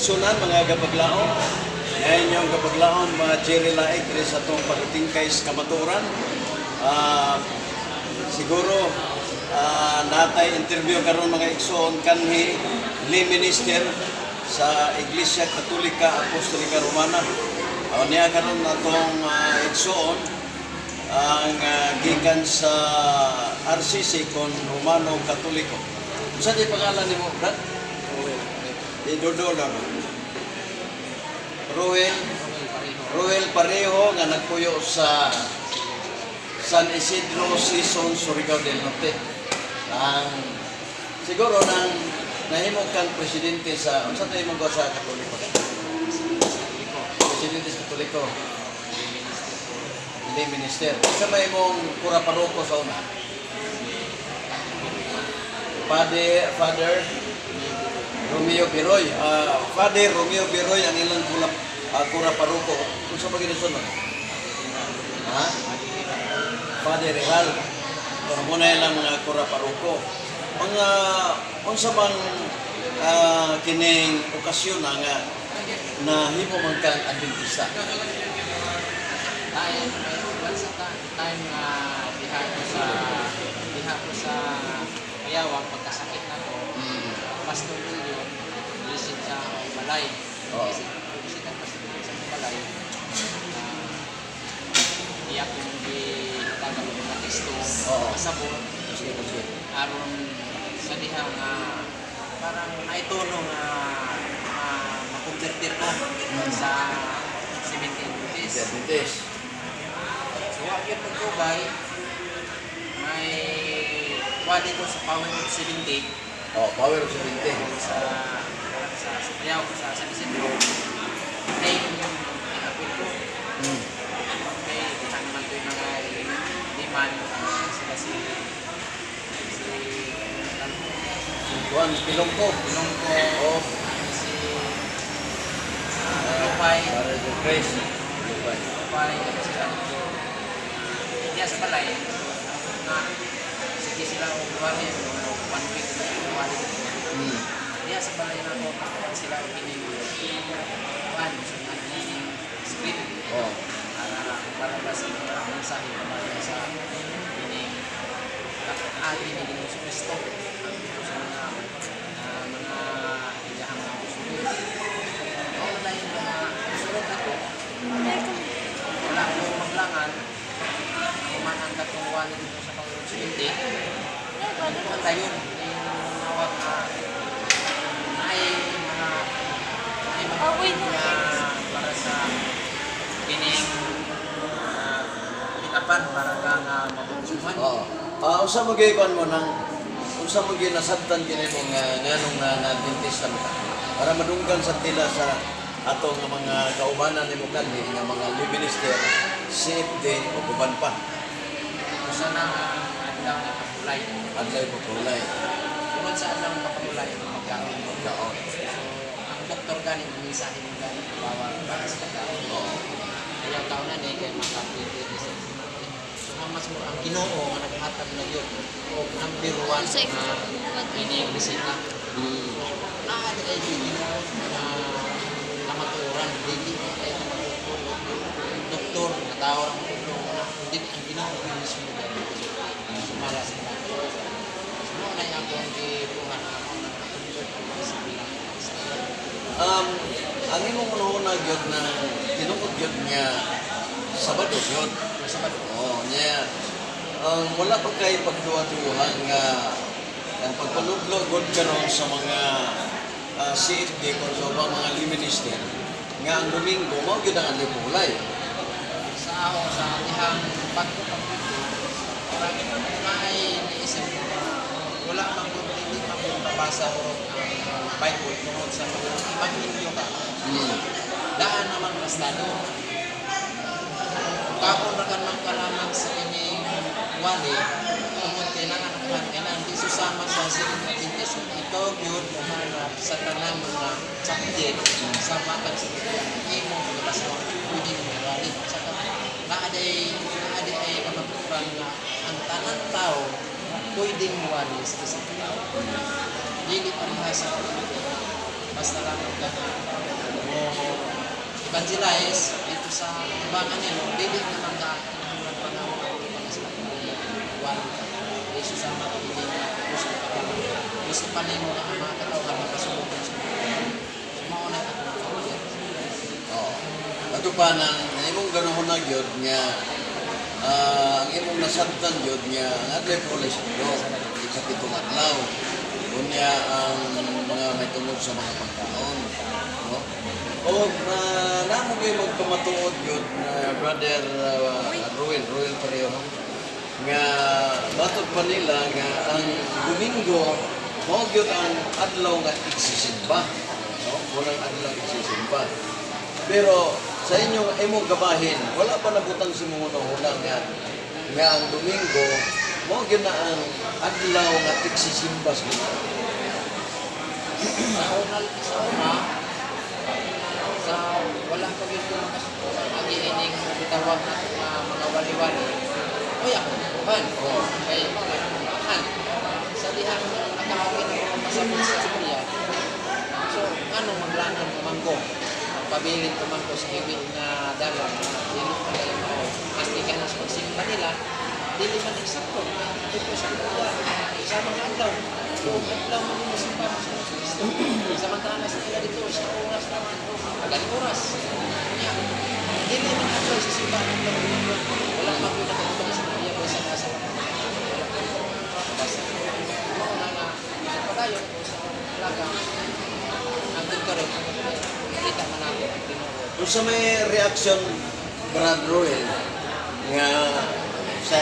Igsunan, mga gapaglaom. Ngayon yung gapaglaom, mga Jerry Laig, diri sa atong pagtingkay sa kamaturan. Siguro natay interview karon, mga igsoon, kanhi lay minister sa Iglesia Katolika Apostolika Romana. Niya karon atong igsoon ang gikan sa RCC kon Romano Katoliko. Unsa di pangalan nimo, Brad? Di Dodo lang. Ruel Ruel Parejo nga nagpuyo sa San Isidro, Sison, Surigao del Norte. Ang siguro nang nahimo kang presidente sa unsa tayo mo sa Katoliko? Presidente sa Katoliko. Hindi minister. Isa ba imong kura paroko sa una? Father Romeo Biroy. Father Romeo Biroy ang ilang kura paroko. Unsa ba gini sunod? Ha? Father Real. Pero muna ilang mga kura paroko. Mga unsa bang kining okasyon na nga nahimo man kang Adventista? Time may once sa time nga diha ko sa Payawang, pagkasakit na ko, Pastor Julio visit sa akong balay. Visit ang Pastor Julio sa akong balay, iya kong gihatagan og mga teksto, pasabot Sige, sige. Aron sa diha nga parang naituno nga makonvertir ko sa Seventh Adventist. Adventist. So, wa gyud pagtubay, may wali ko sa Power of 70. Oh, Power of 70. Sa Payaw, sa San Isidro. Ay, inapil ko. Okay, diha naman ko yung mga liman, sila si si Juan Pilongko. Pilongko, si Lupay, Para sa Grace. Lupay. Lupay, sila dito. Diya sa balay, nga sige sila og wali, mga one week na wali dito. Diya sa balay na ako, nakakuha sila og kining kuan, so kining script para para ba sa mga mensahe para sa kining agi ni Ginoong Kristo sa mga iyahang mga apostoles. Mao na yung mga sunod ako, wala ko maglangan, human ang katong wali dito sa Panginoon 70, ang dayon, yung nawag na ay mga nga para sa kining pitapan para ka nga mabuksuhan. Oo. Unsa mo gyud mo nang unsa mo gyud nasabtan kini mo nga nganong na Adventista mo ka? Para madunggan sa tila sa atong nga mga kaubanan nimo kanhi nga mga lay minister, CFD o uban pa. Usa na ang adlaw nga pagulay. Adlaw pagkulay. Tungod sa adlaw nga pagulay ang pagkaon. Kaon. So, ang doktor gani mensahe mo gani bawal para sa pagkaon. Ayaw kaon na ni kay makapili sa. So mas mo ang Ginoo nga naghatag na yun o number one nga kining reseta. Naa di ay Ginoo nga kamatuoran, dili ay kamatuoran doktor nga tao ang matulong na kundi ang Ginoo gyud mismo gani sumala sa kamatuoran. So mao na yung akong gibuhat nga mao na na-convert ko sa bilang Kristiyan. Ang imong una gyud na tinuod gyud nga Sabado gyud. Sabado. Oo, niya. Ang wala pa kay pagduha-duha nga ang pagpanudlo gud karon sa mga CFD kon sa ubang mga lay minister nga ang Domingo mao gyud ang adlaw pulay. Sa ako sa dihang bago pagbuto, parang may naisip ko na wala man gud, hindi man gud mabasa hurot ang Bible tungod sa pag mag-inyo ka. Daan naman bastado. Kaon ra kan man kalaman sa ining wali tungod kay nanganak kailangan di susama sa Seventh Adventist, ikaw gyud mohanap sa tanan mga subject sa matag sa Biblia imo pagkabasa pwede mo wali sa naa ay kamatuoran nga ang tanan tao pwedeng muwali sa isang tao, dili pareha sa Katoliko, basta lamang ka nga Evangelize dito sa kabangan niya, no, dili naman ka kinahanglan pa nga mo pa sila wali. Jesus ang mga hindi nga gusto pa gusto pa nimo nga ang mga katawhan makasulod sa. So mao na akong kahuyan. Oo. Ato pa nang imong ganohon na gyud nga ang imong nasabtan gyud nga ang adlaw po sa Sabado, ikapitong adlaw. Unya ang mga may tungod sa mga pagkaon, no? O na namo gyud magpamatuod gyud na Brother Ruel, Ruel pareho, no? Nga matod pa nila nga ang Domingo mao gyud ang adlaw nga igsisimba, no? Unang adlaw igsisimba. Pero sa inyong imong gabahin, wala pa nabutang si mong una nga nga ang Domingo mao gyud na ang adlaw nga igsisimba sa Ginoo. Sa una, sa wala pa gyud ko agi ining gitawag nato nga mga wali-wali. Uy, ako kuhan. Kay mao may kuhan. Sa dihang nakaawin ako pasabot sa Biblia. So, ano maglangan manggo? Pabilin ko man ko sa hiwi nga dalan, dili pa kayo mao. Asti ka na sa pagsimba nila, dili man eksakto. Dito sa Biblia, sa mga adlaw. So, adlaw man mo simba mo sa Kristo. Samantala sa nila dito, sa oras naman, galing oras. Nya, dili man adlaw sa simba adlaw. Wala man ko nakatubang sa Biblia bisan asa pa. Wala ko basa. Mao na nga sa padayon ko sa laga hangtod karon kita man nato ang tinuod. Unsa may reaction, Brad Ruel, nga sa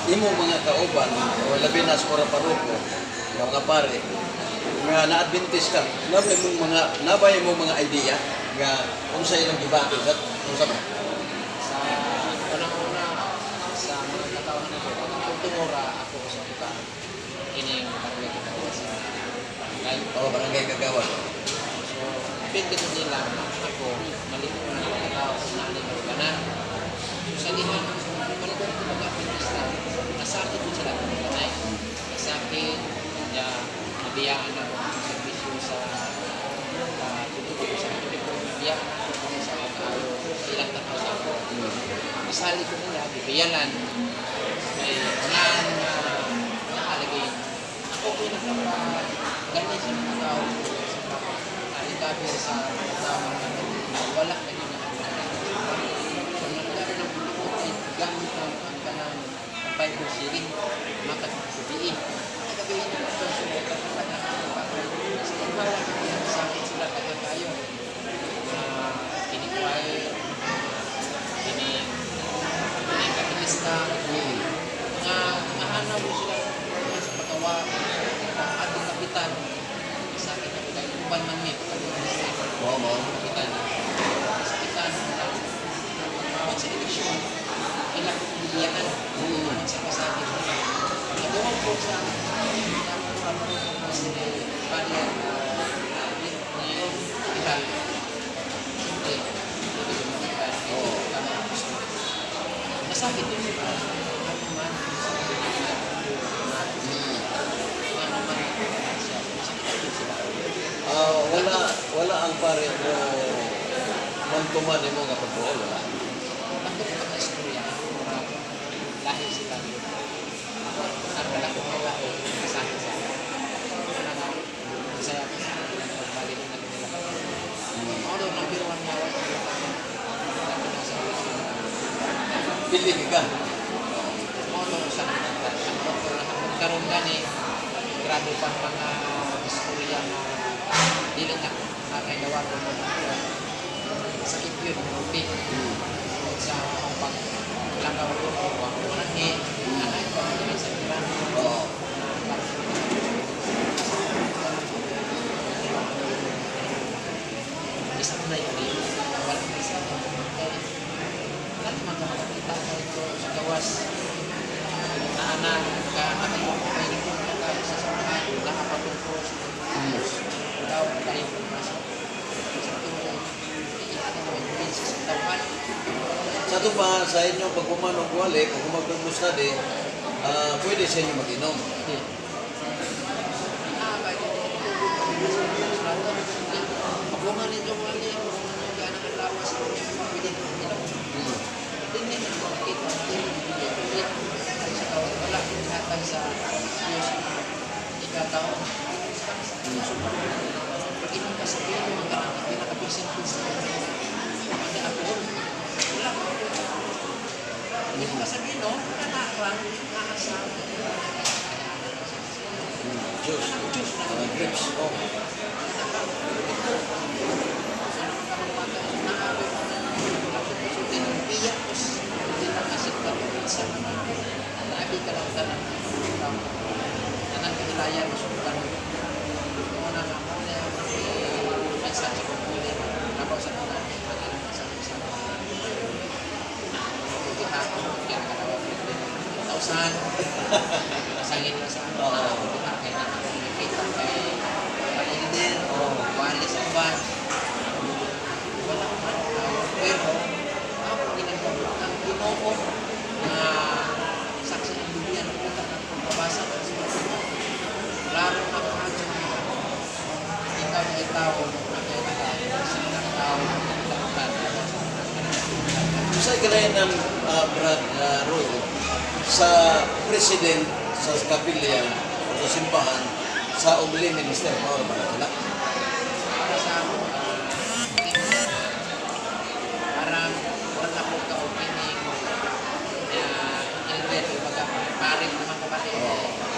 imong mga kauban o labi na sa ora paroko nga mga pare nga na-Adventist ka, nabay mong mga idea nga unsa ilang gibati at unsa ba? Sa unang-una sa mga katawhan nito, pag tungora ako sa buka kining barangay Kagawa sa barangay. O barangay Kagawa. So, pwede ko nila ako maliko na ng mga tao kung nani kanan. So, sa lihan, kung ko mga Adventista, nasakit ko sila ng kanay. Nasakit, ya, nabiyaan ako ang serbisyo sa pagtutubo sa Katoliko, nabiyaan ako sa pag-aayo sa ilang tanaw sa ako. Isali ko nila, bibiyanan, may unahan na naalagay. Ako po yung nagpapagani sa mga tao sa pag-recover sa mga tao na wala na yun na. So, nagkaroon ng pagtutok ay gamit na ang kanang Bible sharing, makagabiin. Makagabiin na ito, so, sa ibawa na sakit sila tagang kayo na kini-choir, kini kini katilista, nga nga mo sila sa pagkawa sa atong kapitan. Sakit na kayo uban man mi kapitan. Mao mao. Kapitan kapitan na tawag sa eleksyon ilang bibiyanan sa pasakit. Nagawa ko sa si Father ni Ilan. Siyempre, hindi ko makita. Kami ang gusto. Nasakit yun sila. Ano man, ano man siya. Sakit yun sila. Ah, wala wala ang pare mo mantuman nimo nga pagduol, wala. Ako ko pagka-istorya, lahi sila. Ang kalako ko ako, kasakit sa akin. Ano nga, masaya ko sa akin ang pagbalik na nila. Although, number one nga, wala ko kami sa Pili ka. Although, sa ang doktor na hanggang karon gani, grabe pang mga istorya na dili na nakaigawa ko mo. Sakit yun, multi. Sa akong paglangaw ko, ako mananhi, anay ko ang sa Iran. Oo. Isa na yun eh. Wala na isa. Kaya, wala naman ka makakita ka ito sa gawas. Na ka nakaiwa ko kayo nito ka sa samahan, nakapatungkos, daw kayo pumasok. Sa ito, iihanin mo yung sa tawhan. Sa ito pa, sa inyo, pag human og wali, pag human Bible study, pwede sa inyo mag-inom. Hindi. Pagungan ninyo mga ni, pagungan ninyo ang lawas. Masangin na sa ano, Oo. na ako diha kay na ako nakita kay elder o wali sa uban. Wala man. Pero ako ginagawa ang Ginoo na saksi ang Biblia ng utak at pagbabasa ng sa. Klaro na kaadyo nga ikaw ay tao na kay naka sa tao ng Unsay kalain Brad Roy, sa president sa kapilya o sa simbahan sa lay minister, mao ba na sila? Para sa ako, parang wala ko ka-opening na elder, baga pare naman ka pati,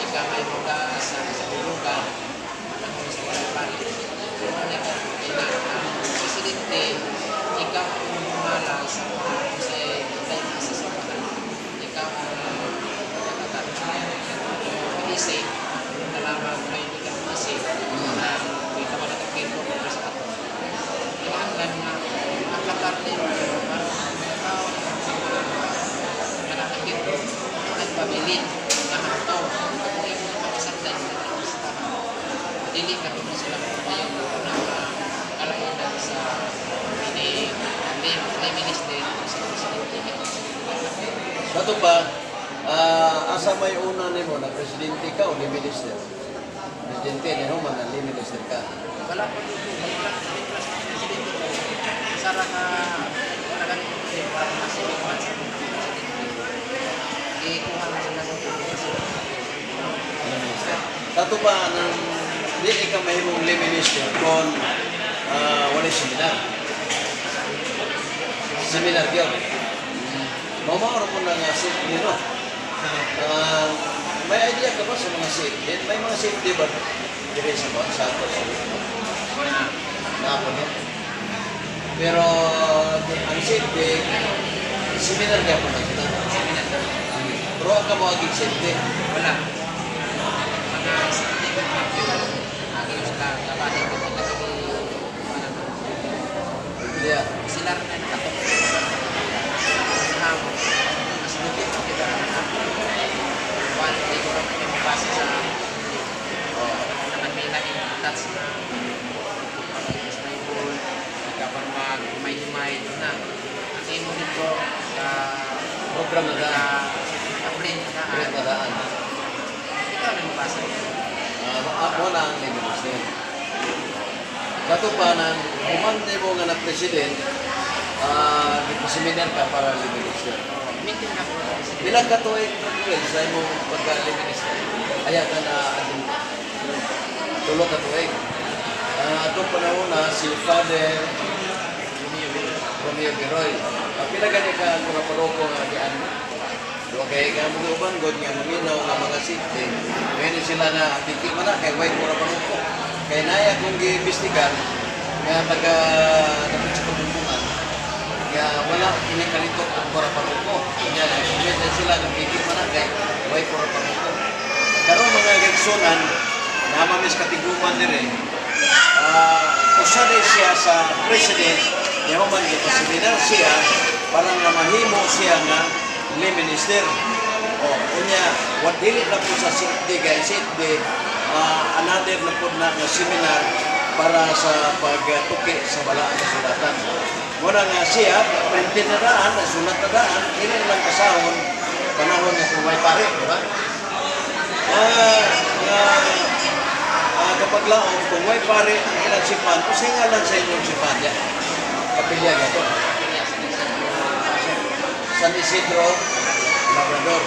ikaw may mga sa ulugan, panahon sa wala pare. So, ano na, ang presidente, ikaw ang mamala sa sa sa sa simbahan. Ikaw ang nagkakaroon sa na lamang na hindi ka kasi na kita wala ka kirko para sa ato. Kinahanglan nga makatar din aron ang mga tao nga nakakirko nagpabilin nga ato kung imo makasakdan sa dili ka kung sila makapayo na kalainan sa ini lay minister sa presidente. Kato pa, asa may una nimo na presidente ka o lay minister? Presidente ni human na lay minister ka. Wala pa dito, wala pa sa presidente ko. Sara ka, wala ka rin, wala ka na 7 months sa presidente. Ikuha na sila sa presidente. Lay minister. Kato pa, nang dili ka mahimong lay minister kung walay seminar. Seminar yun. Mao po na nga safety, no? May idea ka ba sa mga safety? May mga safety ba? Dire sa ba? Sa ato sa Napo, no? Pero ang safety, seminar kaya po na sila. Seminar. Pero ang kamuagig safety, Wala. Mga safety ko ang yung sila, kabahin ko nila kami, ano, Biblia. Sila rin na nakatok sa hamo. Mas lupit ko kita na one day ko kami mabasa sa naman may laing touch na pag Bible, ikaw mag may na. Ang imo dito sa Program na daan. Ka-print na Print na daan. Ikaw na mabasa. Ako na ang lay minister. Kato pa nang humande mo nga na president, uh, seminar ka para lay minister. Meeting na ako. Pila ka tuig, Brad, sa imong pagka-lay minister? Aya ka na adin 3 ka tuig. Atong panahon na si Father Romeo Biroy. Pila gani ka mga paroko nga dian mo? Do kay nga mga uban god nga maminaw nga mga safety. Ngayon sila na piki man na kay way kura paroko. Kay naya kong giimbestigan nga taga dapit sa kabuntungan nga wala ini kalitok ang kura paroko. Nya na sila nga piki man na kay way kura paroko. Karon, mga kaigsunan, namamis katiguman dire. Usa ni siya sa president niya man gipaseminar siya para nga mahimo siya nga lay minister. O, unya, wa dili na po sa CFD kay CFD, another na po na nga seminar para sa pagtuki sa balaan sa sulatan. Muna nga siya, printed na daan, sulat na daan, dili lang kasahon, panahon nga kung may pare, di ba? Nga kapag laom, kung may pare ang ilang simbahan, usay nga lang sa inyong simbahan ya. Kapilya gato. San Isidro, Labrador.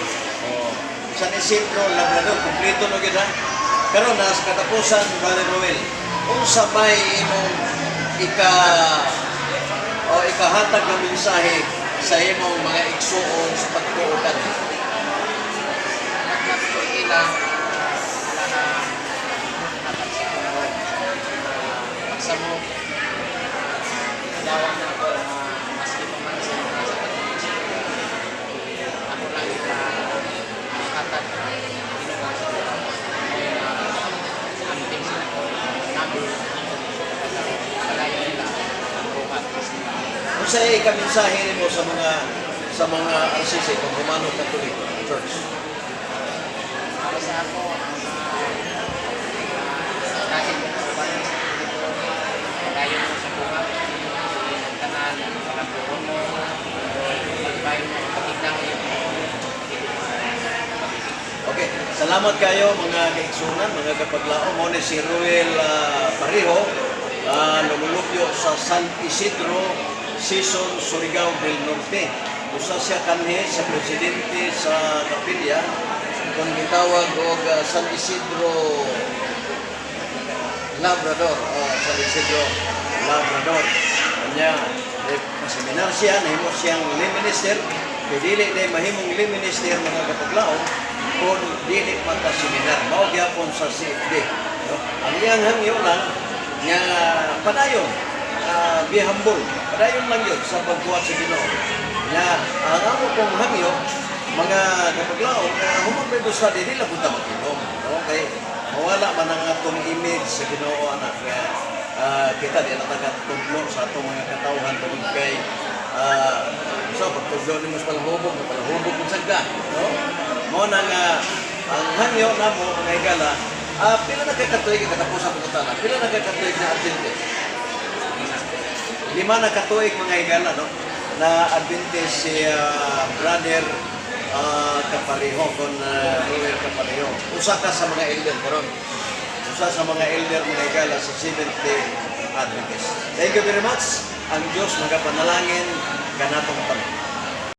Oh. San Isidro, Labrador, kumpleto no gid ha. Karon na sa katapusan, Brother Noel, unsa may imong ika o ikahatag nga mensahe sa imong mga igsuon sa pagtuo kanhi? Nagkat ko ilang na hatag sa ako pagsamok dawang na ako maski pa man sa mga sa ako lang ipa hatag Ginoo sa amping sila namin kalayo nila ang buhat. Unsa ikamensahe nimo sa mga RCC kung Romano Catholic Church? Sa ako, kahit uban padayon mo sa buhat, ang tanan, palabuon mo, pagbayo mo, pagkikangin mo. Okay, salamat kayo, mga kaigsunan, mga kapaglaom. Mao ni si Ruel Parejo, lumulupyo sa San Isidro, Sison, Surigao del Norte. Usa siya kanhi sa presidente sa kapilya kung gitawag og San Isidro Labrador, oh, San Isidro Labrador. Kanya, eh, seminar siya, nahimo siyang lay minister, kay dili na mahimong lay minister, mga kapaglaom, kung dili maka-seminar. Mao gyapon sa CFD. No? Ang iyang hangyo lang, nga padayon, be humble. Padayon lang yun sa pagbuhat sa Ginoo. Nga, ang amo kong hangyo, mga kapaglaom, human Bible study, dili lang punta mag-inom. Okay? Mawala man ang atong image sa Ginoo, anak, nga kita di na tagatudlo sa atong mga katawhan tungod kay so pagtudlo nimo sa palahubog, na palahubog kung sagda, no? Mao na nga ang hangyo namo, mga higala, pila na kay katuig, katapusan pangutana, pila na kay katuig na Adventist? 5 na katuig, mga higala, no, na Adventist si brother Kapareho kon Ruel Kapareho. Usa ka sa mga elder karon, usa sa mga elder, mga higala, sa Seventh Day Adventist. Thank you very much. Ang Diyos magapanalangin kanatong tanan.